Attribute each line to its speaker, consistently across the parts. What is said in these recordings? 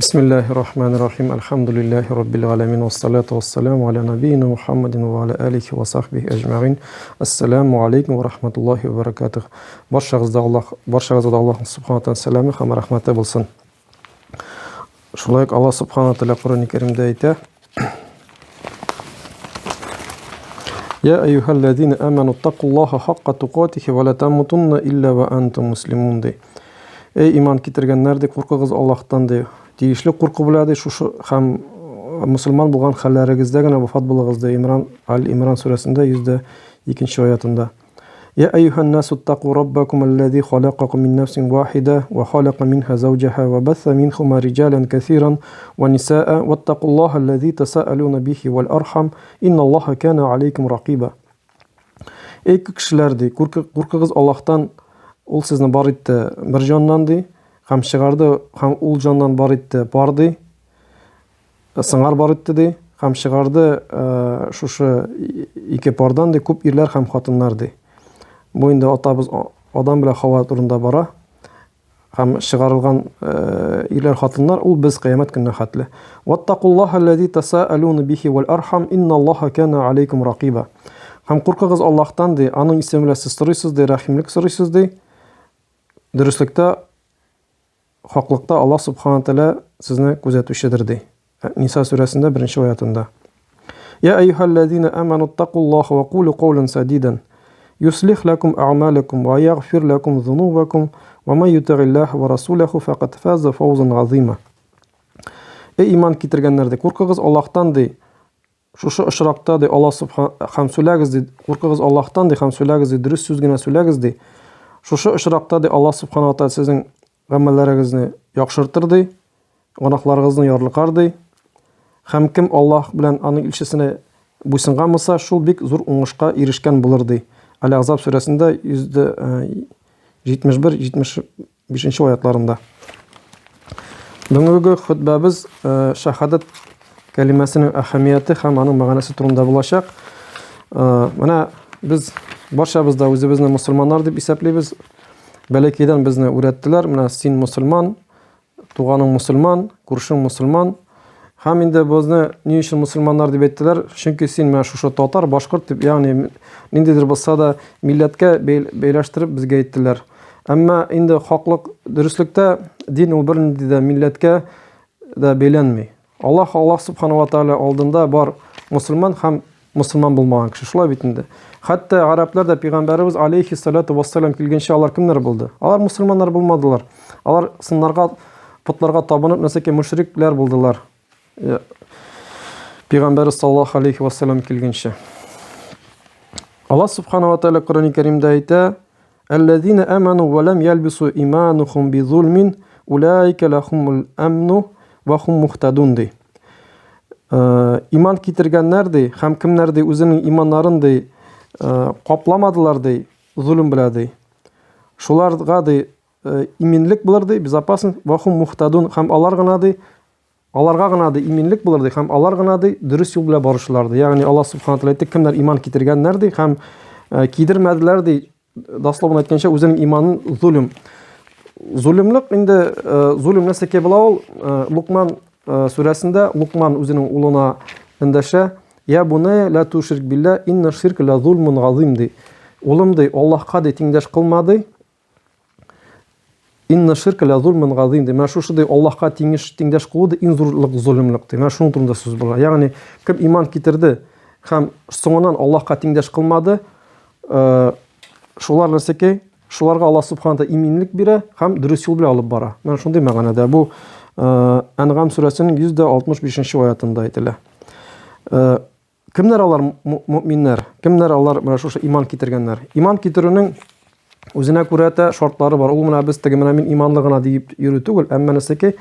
Speaker 1: Бисмиллахи рахмани рахим. Альхамдулиллахи раббил аламин. Вассалату вассаламу аля набийна Мухаммадин ва аля алихи ва сахбихи әҗмәгин. Ассаламу алейкум ва рахматуллахи ва баракатух. Баршагызда Аллаһ, баршагызга да Аллаһның субхана тәгалә сәламе һәм рәхмәте булсын. Шулай ук Аллаһ субхана тәгалә Коръән Кәримдә әйтә: Я әйюһәлләзина аману тақуллаһа хакка тукатихи ва ла тамутунна илля ва антум муслимун ди. Эй иман китергәннәр ди, куркыгыз Аллаһтан ди. Тиешле курку белә ди, шушы һәм мусульман булган хәлләрегездә генә вафат булыгыз ди. Имран Аль-Имран сүрәсендә 102 аятында. Я әйюһән насу ттаку раббакум аллази халакакум мин нафсин вахида ва халака минха зауҗаха ва басса минхума риҗалан кәсиран ва нисаа ваттакуллаһа аллази тасаалуна бихи вал архам инналлаһа кана алейкум ракиба. Эй кешеләр ди, куркыгыз Аллаһтан, ул сезне бар итте бер җаннан ди, һәм чыгарды, һәм ул җаннан бар итте пар ди. Сыңар бар итте ди, һәм чыгарды шушы ике пардан ди күп ирләр һәм хатыннар ди. Бу инде атабыз Адам белән Хава турында бара. Һәм чыгарылган ирләр хатыннар ул без кыямәт көненә хәтле. Ваттакуллаһа аллази тасаалуна бихи вал архам инналлаһа кана алейкум ракиба. Һәм куркыгыз Аллаһтан ди, аның исеме белән сез сорыйсыз ди, рәхимлек сорыйсыз ди. Дөреслектә Хаклыкта Аллаһ Субхана Тәгалә сезне күзәтүчедер, ди. Ниса сүрәсендә беренче аятында. Я әйюһәлләзина аману тtakуллаһа ва кулу каулан садидан. Юслих лакум а'малакум ва ягъфир лакум зунубакум ва ман ютигиллаһа ва расулаху факад фаза фавзан газима. Эй иман китергәннәр, ди, куркыгыз Аллаһтан, ди. Шушы очракта, ди, Аллаһ субхан һәм сүләгез, ди, куркыгыз Аллаһтан, ди, һәм сүләгез, ди, дөрес сүз генә сүләгез, ди. Шушы очракта, ди, Аллаһ субхана ва тааля сезнең гамәлләрегезне яхшыртыр, ди, гөнаһларыгызны ярлыкар, ди. Һәм кем Аллаһ белән аның илчесенә буйсынган булса, шул бик зур уңышка ирешкән булыр, ди. Әл-Әхзаб сүрәсендә 171 75 Бишенче аятларында. Бүгенге хөтбәбез э, шәһадәт кәлимәсенең әһәмияте һәм аның мәгънәсе турында булачак. Э, менә без барчабыз да үзебезне мусульманнар дип исәплибез. Бәләкәйдән безне үрәттеләр. Менә син мусульман, туганың мусульман, күршең мусульман. Һәм инде безне ни өчен мусульманнар дип әйттеләр? Чөнки син менә шушы татар, башкорт дип, ягъни ниндидер булса да милләткә бәйләштереп безгә әйттеләр. Әмма инде хаклык, дөреслектә дин ул бернинди дә милләткә дә бәйләнми. Аллаһ Аллаһ субхана ва тааля алдында бар мусульман һәм мусульман булмаган кеше. Шулай бит инде. Хәтта гарәпләр дә пәйгамбәребез алейхиссалату вассалам килгәнче алар кемнәр булды? Алар мусульманнар булмадылар. Алар сыннарга, потларга табынып, нәрсәкә мөшрикләр булдылар. Э, Пәйгамбәребез саллаллаху алейхи вассалам килгәнче. Аллаһ субхана ва тааля Коръәни Кәримдә әйтә: Әлләзина аману ва лам ялбису иманухум бизулмин улайка лахумул амну ва хум мухтадун ди. Э, иман китергәннәр ди һәм кемнәр ди үзенең иманнарын ди э, капламадылар ди зулм белә ди. Шуларга ди э, иминлек булыр ди, безопасность, ва хум мухтадун һәм алар гына ди Аларга гына ди иминлек булыр ди һәм алар гына ди дөрес юл белән баручылар ди. Ягъни Аллаһ субхана тәгалә әйтте, кемнәр иман китергәннәр ди һәм э, кидермәделәр ди, дословно әйткәнчә, үзенең иманын зулм. Зулмлык инде э, зулм нәрсәкә була ул? Э, Лукман сүрәсендә Лукман үзенең улына эндәшә, "Я буная ла тушрик билла инна ширка ла зулмун газим" ди. Улым ди, Аллаһка ди тиңдәш кылма ди. Инна ширка ла зулмун газим ди. Менә шушы ди Аллаһка тиңеш тиңдәш кылу ди иң зурлык золымлык ди. Менә шуның турында сүз була. Ягъни кем иман китерде һәм соңыннан Аллаһка тиңдәш кылмады, э, шулар нәрсәкәй, шуларга Аллаһ субхана тәгалә иминлек бирә һәм дөрес юл белән алып бара. Менә шундый мәгънәдә бу э, Әнгам сүрәсенең 165 аятында әйтелә. Э, Кемнәр алар мөминнәр? Кемнәр алар менә шушы иман китергәннәр? Иман китерүнең үзенә күрә дә шартлары бар. Ул менә без теге менә мин иманлы гына диеп йөрү түгел, әмма нәрсәкәй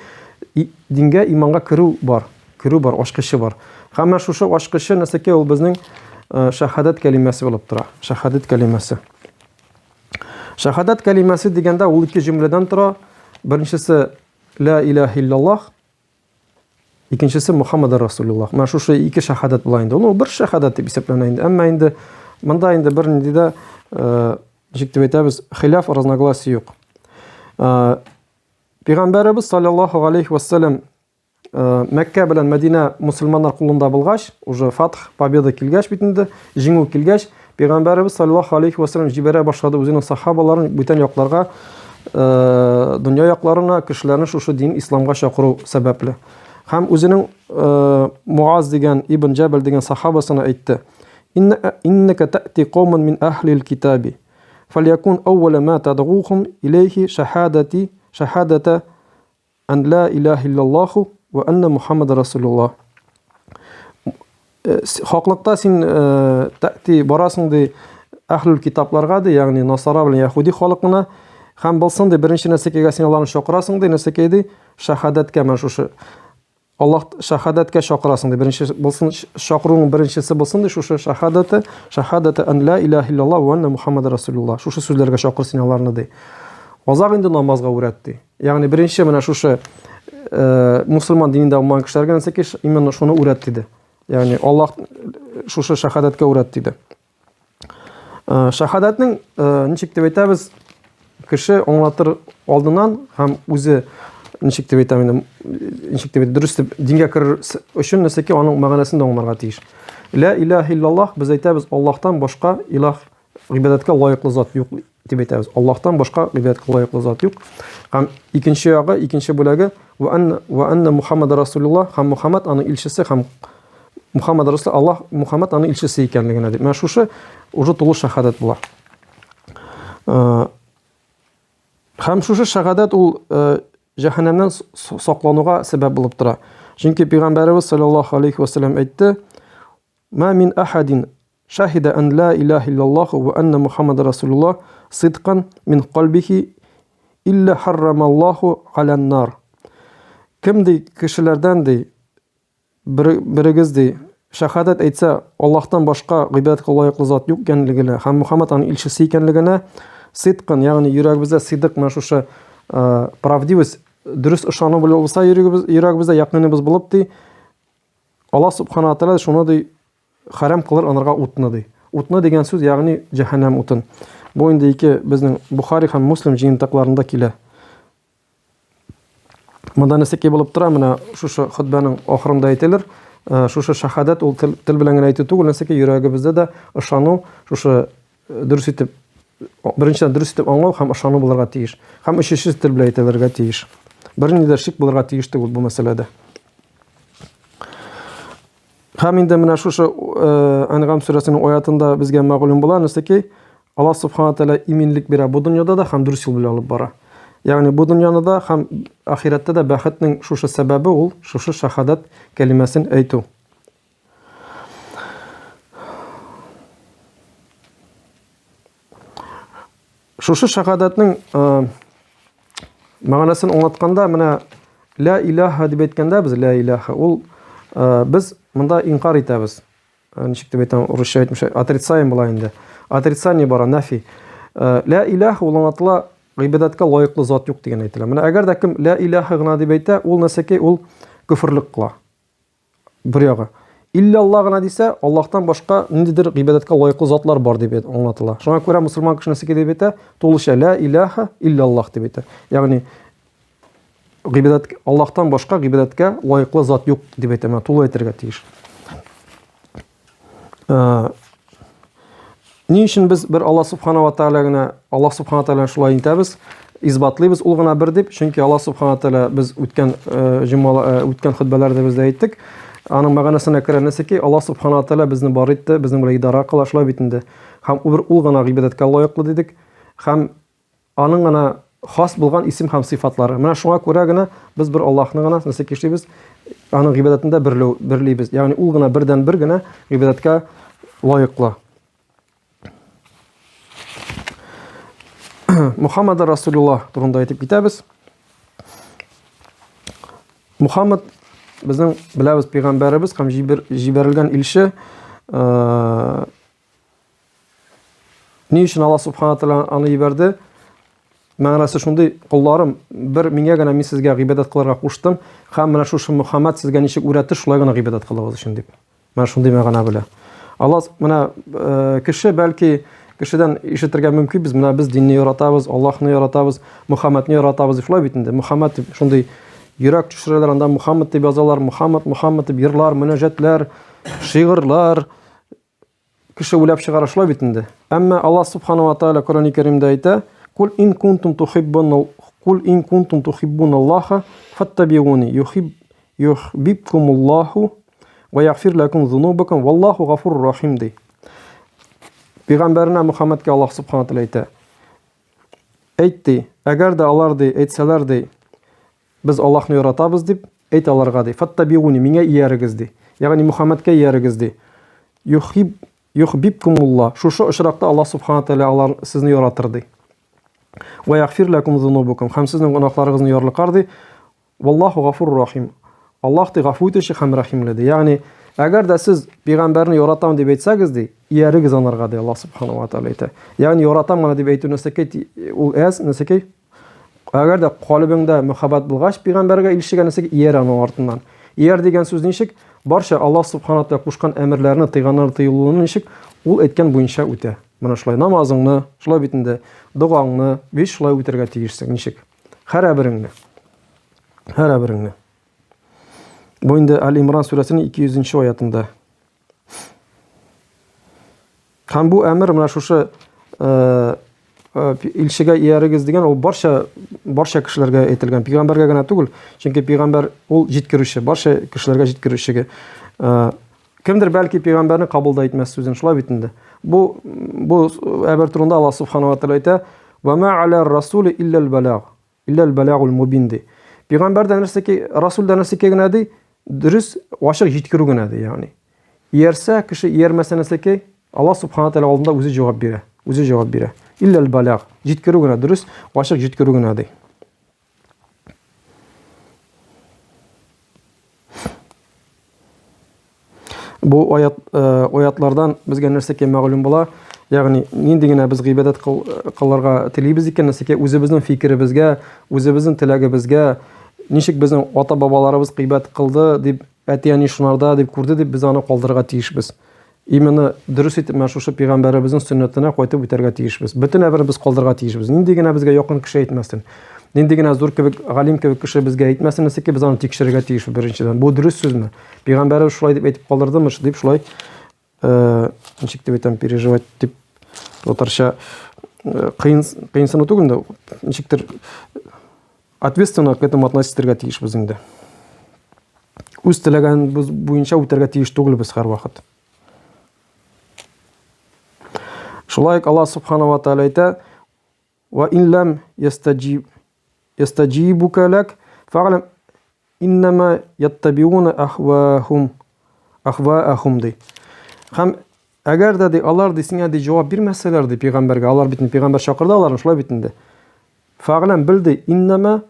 Speaker 1: дингә, иманга керү бар. Керү бар, ачкычы бар. Һәм менә шушы ачкычы нәрсәкәй ул безнең э, шәһадәт кәлимәсе булып тора. Шәһадәт кәлимәсе. Шәһадәт кәлимәсе дигәндә ул ике җөмләдән тора. Беренчесе ла илаһ иллаллаһ, Икенчесе Мухаммад Расулуллах. Менә шушы ике шәһадәт була инде. Ул бер шәһадәт дип исәпләнә инде. Әмма инде монда инде бернинди дә э, ничек дип әйтәбез, хилаф, разногласие юк. Э, Пәйгамбәребез саллаллаһу алейхи вассалам Мәккә белән Мәдинә мусульманнар кулында булгач, уже фатх, победа килгәч бит инде, җиңү килгәч, пәйгамбәребез саллаллаһу алейхи ва саллям җибәрә башлады үзенең сахабаларын бүтән якларга, дөнья якларына кешеләрне шушы дин исламга чакыру сәбәпле. Һәм үзенең Муаз дигән Ибн Җәбәл дигән сахабасына әйтте: "Иннәка тәти кауман мин әһлил китаби, фалякун әүвәлә ма тадгухум иләйхи шахадати шахадата Ан ла илаһ иллаллаху ва анна Мухаммад Расулуллах. Э, хаклыкта син э, тәти барасың ди әхлүл китапларга ди, ягъни насара белән яһүди халкына һәм булсын ди беренче нәрсәкәгә син аларны чакырасың ди, нәрсәкәй ди шәһадәткә менә шушы Аллаһ шәһадәткә чакырасың ди. Беренче булсын чакыруның беренчесе булсын ди шушы шәһадәте, шәһадәте ан ла илаһ иллаллах ва анна Мухаммад Расулуллах. Шушы сүзләргә чакыр син аларны ди. Азак инде намазга үрәт ди. Ягъни беренче менә шушы э, мусульман динендә булмаган кешеләргә нәрсә именно шуны үрәт диде. Ягъни Аллаһ шушы шәһадәткә үрәт диде. Э, шәһадәтнең э, ничек дип әйтәбез, кеше аңлатыр алдыннан һәм үзе ничек дип әйтәм инде, ничек дип дөрес дип дингә керер өчен нәрсәки аның мәгънәсен дә аңларга тиеш. Ла илаһ иллаллаһ без әйтәбез, Аллаһтан башка илаһ гыйбадәткә лаеклы зат юк дип әйтәбез. Аллаһтан башка гыйбадәткә лаеклы зат юк. Һәм икенче ягы, икенче бүләге ва анна ва анна Мухаммад Расулуллаһ һәм Мухаммад аның илчесе һәм Мухаммад Расул Аллаһ Мухаммад аның илчесе икәнлегенә дип. Менә шушы уже тулы шәһадәт була. Э, һәм шушы шәһадәт ул э, җәһәннәмнән саклануга сәбәп булып тора. Чөнки пәйгамбәребез саллаллаһу алейхи ва саллям әйтте: "Ма мин ахадин шахида ан ла илаһа иллаллах ва анна Мухаммад Расулуллах сидкан мин кальбихи илля харрамаллаху алян нар." Кем ди кешеләрдән ди Берегез, ди, шәһадәт әйтсә, Аллаһтан башка гыйбадәткә лаеклы зат юк икәнлегенә һәм Мухаммад аның илчесе икәнлегенә сыйдкын, ягъни йөрәгебездә сыйдык, менә шушы правдивость, дөрес ышану булса йөрәгебез, йөрәгебездә якыныбыз булып, ди, Аллаһ субхана тәгалә шуны ди хәрам кылыр анарга утны ди. Утны дигән сүз, ягъни җәһәннәм утын. Бу инде ике безнең Бухари һәм Муслим җыентыкларында килә. Монда нәрсәкәй булып тора, менә шушы хөтбәнең ахырында әйтелер. Э, шушы шәһадәт ул тел, тел белән генә әйтү түгел, нәрсәкәй йөрәгебездә дә ышану, шушы э, дөрес итеп беренчедән дөрес итеп аңлау һәм ышану булырга тиеш. Һәм өченче тел белән әйтелергә тиеш. Бернинди дә шик булырга тиеш түгел бу мәсьәләдә. Һәм инде менә шушы э, Әнгам сүрәсенең аятында безгә мәгълүм була, нәрсәки Аллаһ субхана тәгалә иминлек бирә бу дөньяда да һәм дөрес юл белән алып бара. Ягъни бу дөньяны да һәм ахирәттә дә бәхетнең шушы сәбәбе ул шушы шәһадәт кәлимәсен әйтү. Шушы шәһадәтнең э, мәгънәсен аңлатканда менә ла илаһа дип әйткәндә без ла илаһа ул э, без монда инкар итәбез. Э, ничек дип әйтәм, урысча әйтмешә, отрицаем була инде. Отрицание бара, нафи. Э, ля илаһа ул аңлатыла гыйбадәткә лаеклы зат юк дигән әйтелә. Менә әгәр дә кем ля илаһа гына дип әйтә, ул нәрсәкәй, ул көферлек кыла. Бер ягы. Илля Аллаһ гына дисә, Аллаһтан башка ниндидер гыйбадәткә лаеклы затлар бар дип аңлатыла. Шуңа күрә мусульман кеше нәрсәкәй дип әйтә? Тулыча ля илаһа илля Аллаһ дип әйтә. Ягъни гыйбадәт Аллаһтан башка гыйбадәткә лаеклы зат юк дип әйтә. Менә тулы әйтергә тиеш. Э, ни өчен без бер Аллаһ субхана ва тааля генә Аллаһ субхана тааля шулай итәбез, исбатлыйбыз ул гына бер дип, чөнки Аллаһ субхана тааля без үткән э, җомга э, үткән хөтбәләрдә без дә әйттек. Аның мәгънәсенә керә нәрсәки, Аллаһ субхана тааля безне бар итте, безнең белән идара кыла, шулай бит инде. Һәм ул ул гына гыйбадәткә лаеклы дидек. Һәм Аның гына хас булган исем һәм сыйфатлары. Менә шуңа күрә генә без бер Аллаһны гына нәрсә кишлибез, аның гыйбадәтендә берләү, берлибез. Ягъни ул гына бердән бер генә гыйбадәткә лаеклы. Мухаммад Расулуллах турында әйтеп китәбез. Мухаммад безнең беләбез пәйгамбәребез һәм җибәрелгән илче э, Ни өчен Аллаһ субхана тәгалә аны җибәрде? Мәгънәсе шундый, колларым, бер миңа генә мин сезгә гыйбадәт кылырга куштым, һәм менә шушы Мөхәммәд сезгә ничек үрәтте, шулай гына гыйбадәт кылыгыз өчен дип. Менә шундый мәгънә белә. Аллаһ менә э, кеше бәлки кешедән ишетергә мөмкин без менә без динне яратабыз, Аллаһны яратабыз, Мөхәммәдне яратабыз дип шулай бит инде. Мөхәммәд дип шундый Йөрәк төшерәләр, анда Мухаммад дип язалар, Мухаммад, Мухаммад дип йырлар, мөнәҗәтләр, шигырьләр кеше уйлап чыгара шулай бит инде. Әмма Аллаһ субхана ва тааля Коръәни Кәримдә әйтә: "Кул ин кунтум тухиббун кул ин кунтум тухиббун Аллаһа фаттабиуни юхиб юхбибкумуллаху ва ягфир лакум зунубакум валлаху гафурур рахим" ди. Пәйгамбәренә Мухаммадка Аллаһ субхана тааля әйтә: Әйт ди, әгәр дә алар ди, әйтсәләр ди, без Аллаһны яратабыз дип, әйт аларга ди, фаттабиуни, миңа иярегез ди. Ягъни Мухаммадка иярегез ди. Юхиб юхбибкумулла. Шушы очракта Аллаһ субхана тәгалә алар сезне яратыр ди. Ва ягфир лакум зунубакум. Һәм сезнең гөнаһларыгызны ярлыкар ди. Валлаху гафур рахим. Аллаһ ди гафу итүче һәм рәхимле ди. Ягъни, әгәр дә сез пәйгамбәрне яратам дип әйтсәгез ди, иярегез анарга ди Аллаһ субхану ва тааля әйтә. Ягъни яратам гына дип әйтү нәрсәкәй ул әз, нәрсәкәй. Әгәр дә калебеңдә мөхәббәт булгач пәйгамбәргә илчегә нәрсәкәй ияр аның артыннан. Ияр дигән сүз ничек? Барча Аллаһ субхану ва тааля кушкан әмерләрне, тыйганнарны тыелуны ничек? Ул әйткән буенча үтә. Менә шулай намазыңны, шулай бит инде, догаңны бит шулай үтәргә тиешсең, ничек? Һәрбереңне. Һәрбереңне. Бу инде Аль-Имран сүрәсенең 200 нче аятында. Һәм бу әмер менә шушы э, э, илчегә иярегез дигән ул барча барча кешеләргә әйтелгән. Пәйгамбәргә генә түгел, чөнки пәйгамбәр ул җиткерүче, барча кешеләргә җиткерүчеге. Э, кемдер бәлки пәйгамбәрне кабул да итмәс сүзен, шулай бит инде. Бу бу әмер турында Аллаһ субхану ва тааля әйтә: "Ва ма аля расули иллал балаг". Илләл балагул мубин ди. Пәйгамбәр дә нәрсәки, расул да нәрсәки генә ди, дөрес, ачык җиткерү генә ди, ягъни. Иярсә, кеше иярмәсә нәрсәки, Аллаһ субхана тәгалә алдында үзе җавап бирә. Үзе җавап бирә. Илләл балаг, җиткерү генә, дөрес, ачык җиткерү генә ди. Бу аят, э, аятлардан безгә нәрсәкә мәгълүм була? Ягъни нинди генә без гыйбадәт кылырга телибез икән, нәрсәкә үзебезнең фикеребезгә, үзебезнең теләгебезгә, ничек безнең ата-бабаларыбыз гыйбадәт кылды дип, әти-әни шунарда дип күрде дип без аны калдырырга тиешбез. Именно дөрес итеп менә шушы пәйгамбәребезнең сөннәтенә кайтып үтәргә тиешбез. Бөтен әмерен без калдырырга тиешбез. Нинди генә безгә якын кеше әйтмәсен. Нинди генә зур кебек, галим кебек кеше безгә әйтмәсен, нәрсәки без аны тикшерергә тиешбез беренчедән. Бу дөрес сүзме? Пәйгамбәребез шулай дип әйтеп калдырдымы? Дип шулай э, ничек дип әйтәм, переживать дип татарча э, кыен кыенсыну түгел инде, ничектер ответственно к этому относиться тиешбез инде. Үз теләгәнебез буенча үтәргә тиеш түгелбез һәрвакыт. Шулай ук Аллаһ субхана ва тааля әйтә: "Ва ин лам ястаҗиб ястаҗибука лак фәгълам иннама яттабиуна ахвахум ахваахум" ди. Һәм әгәр дә ди алар ди сиңа ди җавап бирмәсәләр ди пәйгамбәргә, алар бит пәйгамбәр чакырды аларны, шулай бит инде. Фәгълам бел ди иннама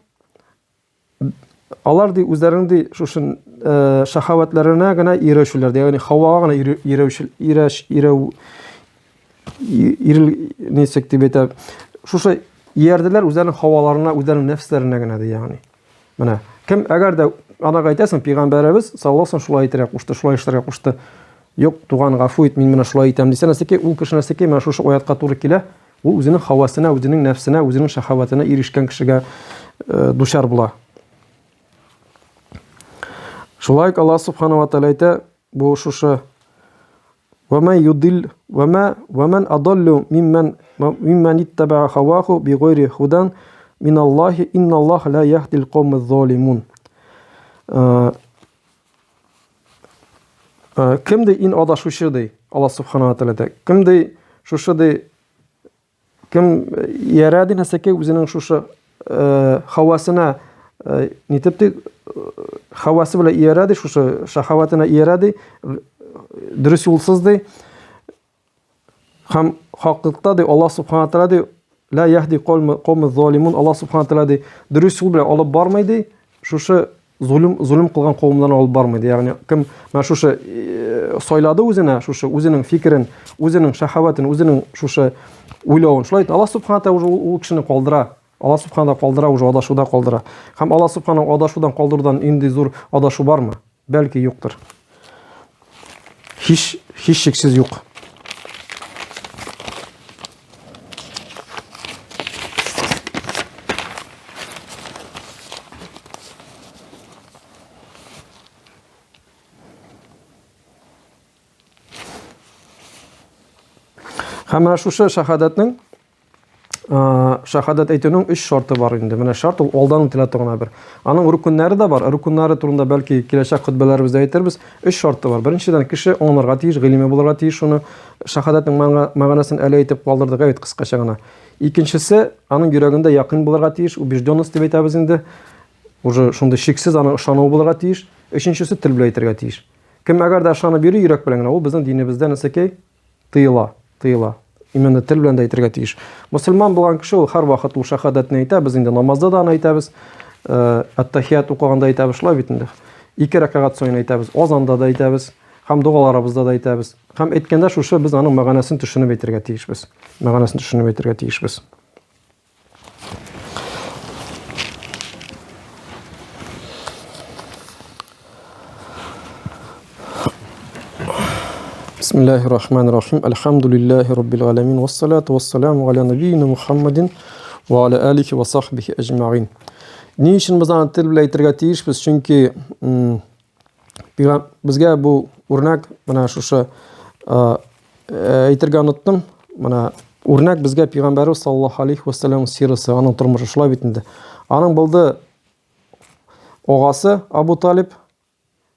Speaker 1: Алар ди үзләренең ди шушы э, шәһавәтләренә генә ирешүләр, ягъни һавага гына ирешү, иреш, иреү, ирел ничек дип әйтә, шушы иярделәр үзләренең һаваларына, үзләренең нәфсләренә генә ди, ягъни. Менә кем әгәр дә анага әйтәсең, пәйгамбәребез саллаллаһу алейһи шулай әйтергә кушты, шулай эшләргә кушты. Юк, туган, гафу ит, мин менә шулай итәм дисә, нәрсәкәй, ул кеше нәрсәкәй, менә шушы аятка туры килә. Ул үзенең һавасына, үзенең нәфсенә, үзенең шәһавәтенә ирешкән кешегә э, дучар була. Шулай ук Аллаһ субхана ва тааля әйтә, бу шушы Вама юдил вама ваман адаллю мимман мимман иттабаа хаваху бигайри худан миналлахи инналлаха ла яхдил каума залимун. Э, Э, кем ди ин адашучы ди Аллаһ субхана ва тааля кем ди шушы ди кем иярә ди нәрсәкәй үзенең шушы э, хавасына э, нитеп ди хавасы белән иярә ди шушы шахаватына иярә ди дөрес юлсыз ди Һәм хаклыкта ди Аллаһ субхана тааля ди ла яһди каума залимун Аллаһ субхана тааля ди дөрес юл белән алып бармый ди шушы зулым зулым кылган кавымнарны алып бармый ди. Ягъни кем менә шушы э, сайлады үзенә шушы үзенең фикерен, үзенең шәһавәтен, үзенең шушы уйлавын. Шулай итеп Аллаһ субхана тааля уже ул кешене калдыра. Аллаһ субхана калдыра уже адашуда калдыра. Һәм Аллаһ субхана адашудан калдырудан инде зур адашу бармы? Бәлки юктыр. Һич, һичшиксез юк. Һәм менә шушы шәһадәтнең шәһадәт әйтүнең өч шарты бар инде. Менә шарт ул алдан үтелә торган бер. Аның рукуннары да бар. Рукуннары турында бәлки киләчәк хөтбәләребездә әйтербез. Өч шарты бар. Беренчедән, кеше аңларга тиеш, гыйлеме булырга тиеш шуны. Шәһадәтнең мәгънәсен әле әйтеп калдырдык, әйт кыскача гына. Икенчесе, аның йөрәгендә якын булырга тиеш, убежденность дип әйтәбез инде. Уже шундый шиксез аның ышануы булырга тиеш. Өченчесе, тел белән әйтергә тиеш. Кем әгәр дә ышанып йөри йөрәк белән генә, ул безнең динебездә нәрсәкәй тыела, тыела. Именно тел белән дә әйтергә тиеш. Мөселман булган кеше ул һәрвакыт ул шәһадәтне әйтә, без инде намазда да аны әйтәбез, әттәхият укыганда әйтәбез, шулай бит инде. Ике рәкәгать саен әйтәбез, азанда да әйтәбез, һәм догаларыбызда да әйтәбез. Һәм әйткәндә шушы без аның мәгънәсен төшенеп әйтергә тиешбез. Мәгънәсен төшенеп әйтергә тиешбез. Бисмиллахи рахмани рахим. Альхамдулиллахи раббил аламин. Вассалату вассаламу аля набийина Мухаммадин ва аля алихи ва сахбихи әҗмәгин. Ни өчен без аны тел белән әйтергә тиешбез? Чөнки безгә бу үрнәк менә шушы әйтергә оныттым. Менә үрнәк безгә пәйгамбәрбез саллаллаһу алейхи вәсәлләм сирасы, аның тормышы шулай бит инде. Аның булды агасы Абу Талиб,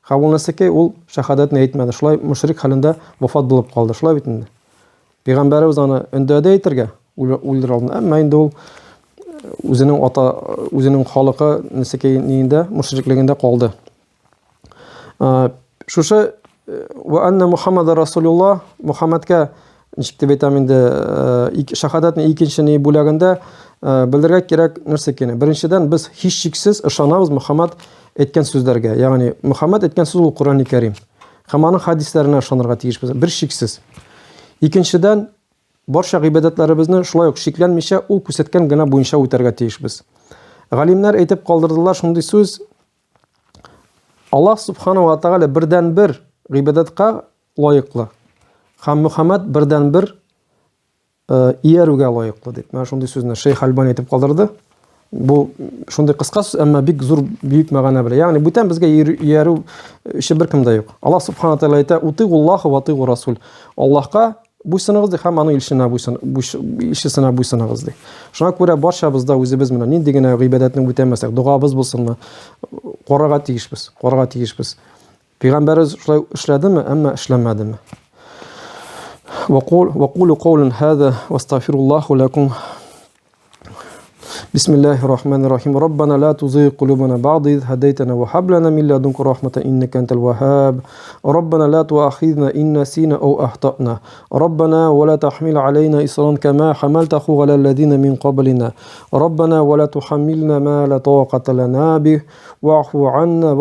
Speaker 1: һәм ул нәрсәкәй, ул шәһадәтне әйтмәде. Шулай мөшрик хәлендә вафат булып калды. Шулай бит инде. Пәйгамбәребез аны өндәде әйтергә, үлдер алдында. Әмма инде ул үзенең ата, үзенең халыкы нәрсәкәй ниендә, мөшриклегендә калды. Шушы ва анна Мухаммад Расулуллах, Мухаммадка ничек дип әйтәм инде, шәһадәтнең икенче ни бүләгендә белергә кирәк нәрсә икәнен. Беренчедән, без һичшиксез ышанабыз Мухаммад әйткән сүзләргә. Ягъни Мухаммад әйткән сүз ул Коръән Кәрим. Һәм аның хадисләренә ышанырга тиешбез, бер шиксез. Икенчедән, барча гыйбадәтләребезне шулай ук шикләнмичә ул күрсәткән генә буенча үтәргә тиешбез. Галимнәр әйтеп калдырдылар шундый сүз, Аллаһ субхана ва тааля бердәнбер гыйбадәткә лаеклы һәм Мөхәммәд бердәнбер иярүгә лаеклы дип. Менә шундый сүзне Шейх Альбани әйтеп калдырды. Бу шундый кыска сүз, әмма бик зур бөек мәгънә белә. Ягъни бүтән безгә иярү өчен беркем дә юк. Аллаһ субхана тааля әйтә: "Утигуллаһ ва атигу расул". Аллаһка буйсыныгыз ди һәм аның илченә буйсын, илчесенә буйсыныгыз ди. Шуңа күрә барчабыз да үзебез менә нинди генә гыйбадәтне үтәмәсәк, догабыз булсынмы, карарга тиешбез, карарга тиешбез. Пәйгамбәребез шулай эшләдеме, әмма эшләмәдеме? Вакулу каулан хаза вастагфируллаху лакум. بسم الله الرحمن الرحيم ربنا لا تزغ قلوبنا بعد إذ هديتنا وهب لنا من لدنك رحمة إنك أنت الوهاب ربنا لا تؤاخذنا إن نسينا أو أخطأنا ربنا ولا تحمل علينا إصرا كما حملته على الذين من قبلنا ربنا ولا تحملنا ما لا طاقة لنا به واعف عنا.